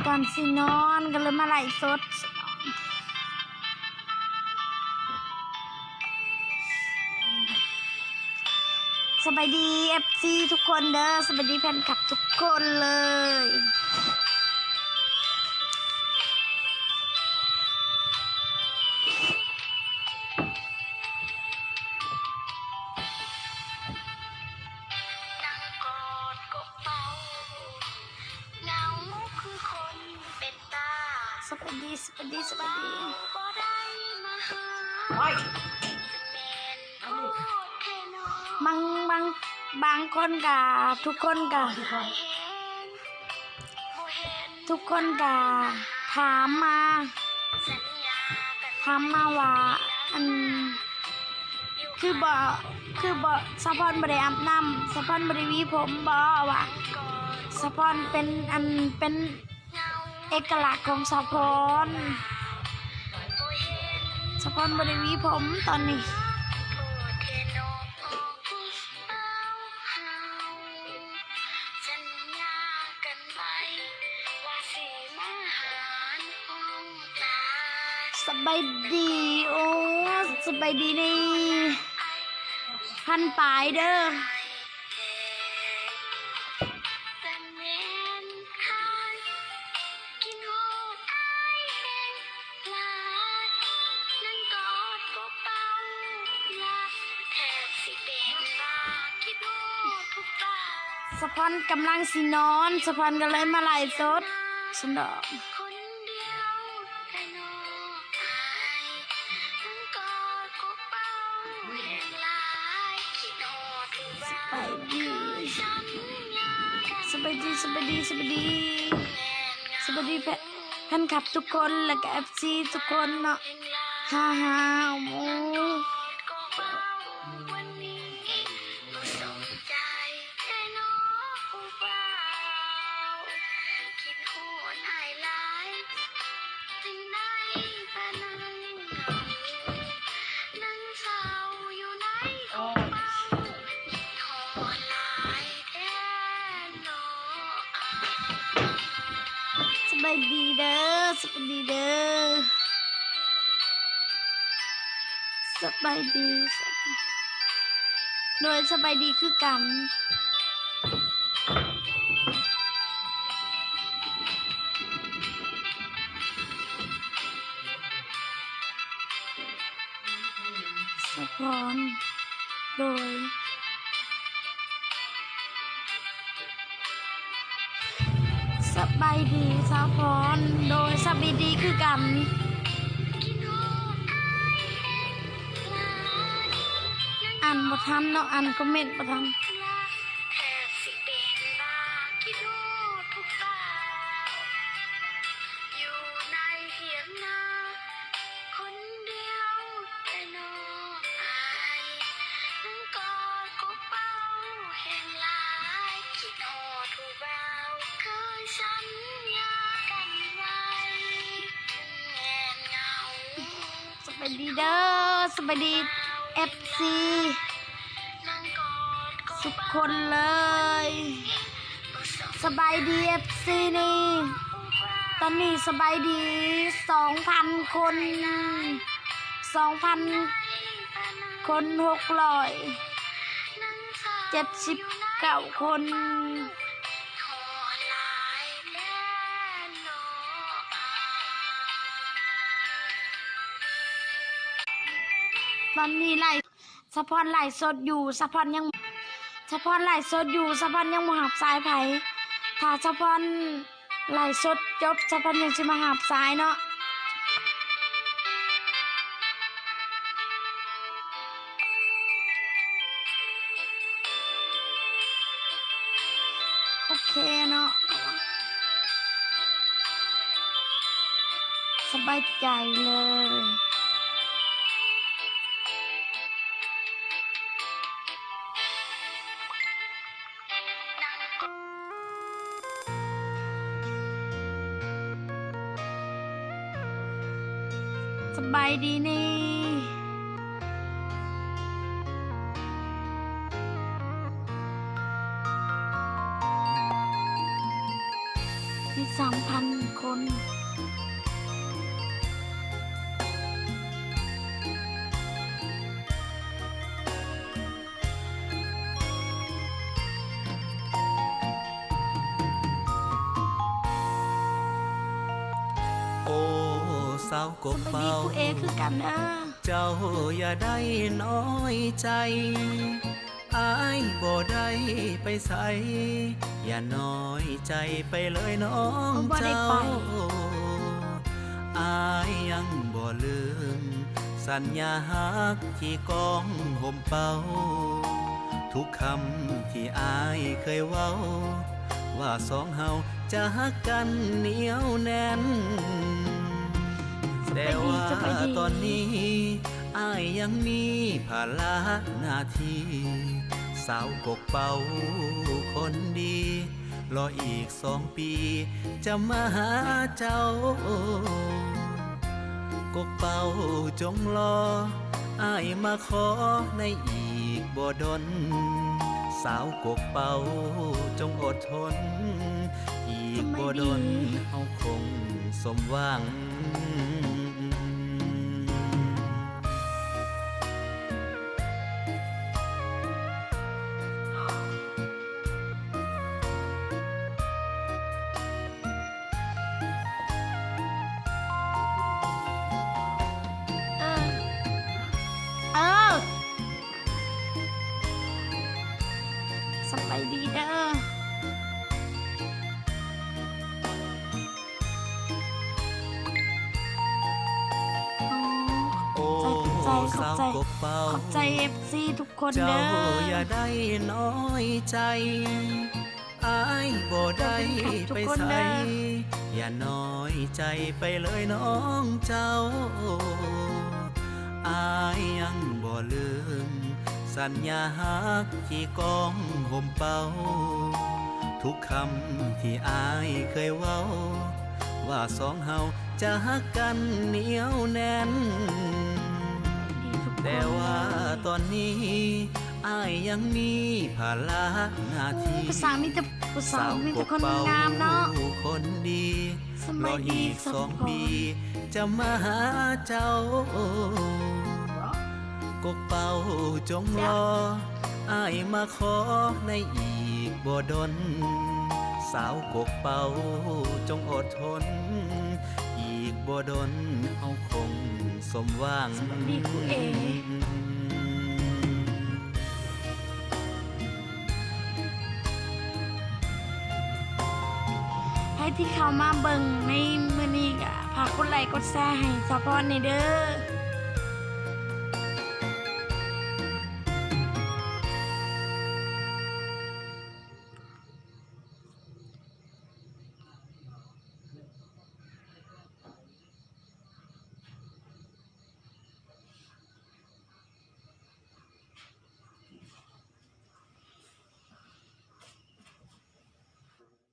ກ່ອນຊິນອນກໍເລີຍມາໄລຟ໌ສົດ. ສະບາຍດີເອັຟຊີທຸກຄົນເດີ ສະບາຍດີແຟນຄລັບທຸກຄົນເລີຍ. ສະບາຍດີ ສະບາຍດີ ສະບາຍດີ. ບາງ ບາງ ບາງຄົນກະ ທຸກຄົນກະ ທຸກຄົນກະຖາມມາ ຖາມມາວ່າ ອັນ ຄືບໍ່ ຄືບໍ່ ສາວພອນບໍ່ໄດ້ອາບນ້ຳ ສາວພອນບໍ່ໄດ້ຫວີຜົມບໍ່ ວ່າ ສາວພອນເປັນ ອັນ ເປັນ ເອກະລັກຂອງສາວພອນ. ສາວພອນບໍ່ໄດ້ຫວີຜົມຕອນນີ້. ສະບາຍດີ ໂອ້ ສະບາຍດີນີ້ ພັນປາຍເດີ. ສາວພອນກຳລັງຊິນອນ ສາວພອນກໍເລີຍມາໄລຟ໌ສົດຊັ້ນດອກ. ສະບາຍດີ ສະບາຍດີ ສະບາຍດີ ສະບາຍດີ ສະບາຍດີແຟນ ແຟນຄລັບທຸກຄົນ ແລ້ວກໍເອັຟຊີທຸກຄົນເນາະ ຮາຮາ ໂອ້. ສະບາຍດີເດີ ສະບາຍດີເດີ ສະບາຍດີ ໂດຍ ສະບາຍດີຄືກັນ. ສາວພອນ ໂດຍ ສະບາຍດີສາວພອນ ໂດຍ ສະບາຍດີຄືກັນ. ອ່ານບໍ່ທັນເນາະ ອ່ານຄອມເມັນບໍ່ທັນ. ສະບາຍດີເດີ ສະບາຍດີເອັຟຊີທຸກຄົນເລີຍ. ສະບາຍດີເອັຟຊີນີ້ ຕອນນີ້ສະບາຍດີສອງພັນຄົນ ສອງພັນຄົນ ຫົກຮ້ອຍເຈັດສິບເກົ້າຄົນ. ຕອນນີ້ໄລ ສາວພອນໄລຟ໌ສົດຢູ່ ສາວພອນຍັງ ສາວພອນໄລຟ໌ສົດຢູ່ ສາວພອນຍັງບໍ່ຮັບສາຍໃຜ. ຖ້າສາວພອນໄລຟ໌ສົດຈົບ ສາວພອນຍັງຊິມາຮັບສາຍເນາະ. ໂອເຄເນາະ ສະບາຍໃຈເລີຍ. ສະບາຍດີນີ້ ມີ ສາມພັນຄົນ. ໂອ້ ສາວກົກເປົ່າ ສະບາຍດີຄູເອຄືກັນເດີ້. ເຈົ້າຢ່າໄດ້ນ້ອຍໃຈ ອ້າຍບໍ່ໄດ້ໄປໃສ ຢ່ານ້ອຍໃຈໄປເລີຍນ້ອງເຈົ້າ. ເຮົາບໍ່ໄດ້ໄປ. ອ້າຍຍັງບໍ່ລືມສັນຍາຮັກທີ່ກອງຮົ່ມເປົ່າ ທຸກຄຳທີ່ອ້າຍເຄີຍເວົ້າ ວ່າສອງເຮົາຈະຮັກກັນໜຽວແໜ້ນ. ສະບາຍດີ ແຕ່ວ່າ ສະບາຍດີ ຕອນນີ້ອ້າຍຍັງມີພາລະໜ້າທີ່ ສາວກົກເປົ່າຄົນດີ ລໍອີກສອງປີຈະມາຫາເຈົ້າ. ກົກເປົ່າຈົ່ງລໍ ອ້າຍມາຂໍໃນອີກບໍ່ດົນ ສາວກົກເປົ່າຈົ່ງອົດທົນ ອີກບໍ່ດົນເຮົາຄົງສົມຫວັງ. ເອີ ເອີ ສະບາຍດີເດີ້. ໂອ້ ຂອບໃຈ ຂອບໃຈ ຂອບໃຈ ຂອບໃຈ ເອັຟຊີ ທຸກຄົນເດີ້. ເຈົ້າຢ່າໄດ້ນ້ອຍໃຈ ອ້າຍບໍ່ໄດ້ໄປໃສ ຢ່ານ້ອຍໃຈໄປເລີຍນ້ອງເຈົ້າ. ອ້າຍຍັງບໍ່ລືມສັນຍາຮັກທີ່ກອງຮົ່ມເປົ່າ ທຸກຄຳທີ່ອ້າຍເຄີຍເວົ້າ ວ່າສອງເຮົາຈະຮັກກັນໜຽວແໜ້ນ. ແຕ່ວ່າຕອນນີ້ອ້າຍຍັງມີພາລະໜ້າທີ່ ຜູ້ສາວມີແຕ່ ຜູ້ສາວມີແຕ່ຄົນງາມເນາະ ຄົນດີ ສະບາຍດີ ອີກສອງປີຈະມາຫາເຈົ້າ. ກົກເປົ່າຈົ່ງລໍ ອ້າຍມາຂໍໃນອີກບໍ່ດົນ ສາວກົກເປົ່າຈົ່ງອົດທົນ ອີກບໍ່ດົນເຮົາຄົງສົມຫວັງ. ສະບາຍດີຄູເອ ໃຜທີ່ເຂົ້າມາເບິ່ງໃນມື້ນີ້ກະຝາກກົດໄລກົດແຊໃຫ້ສາວພອນແດ່ເດີ້.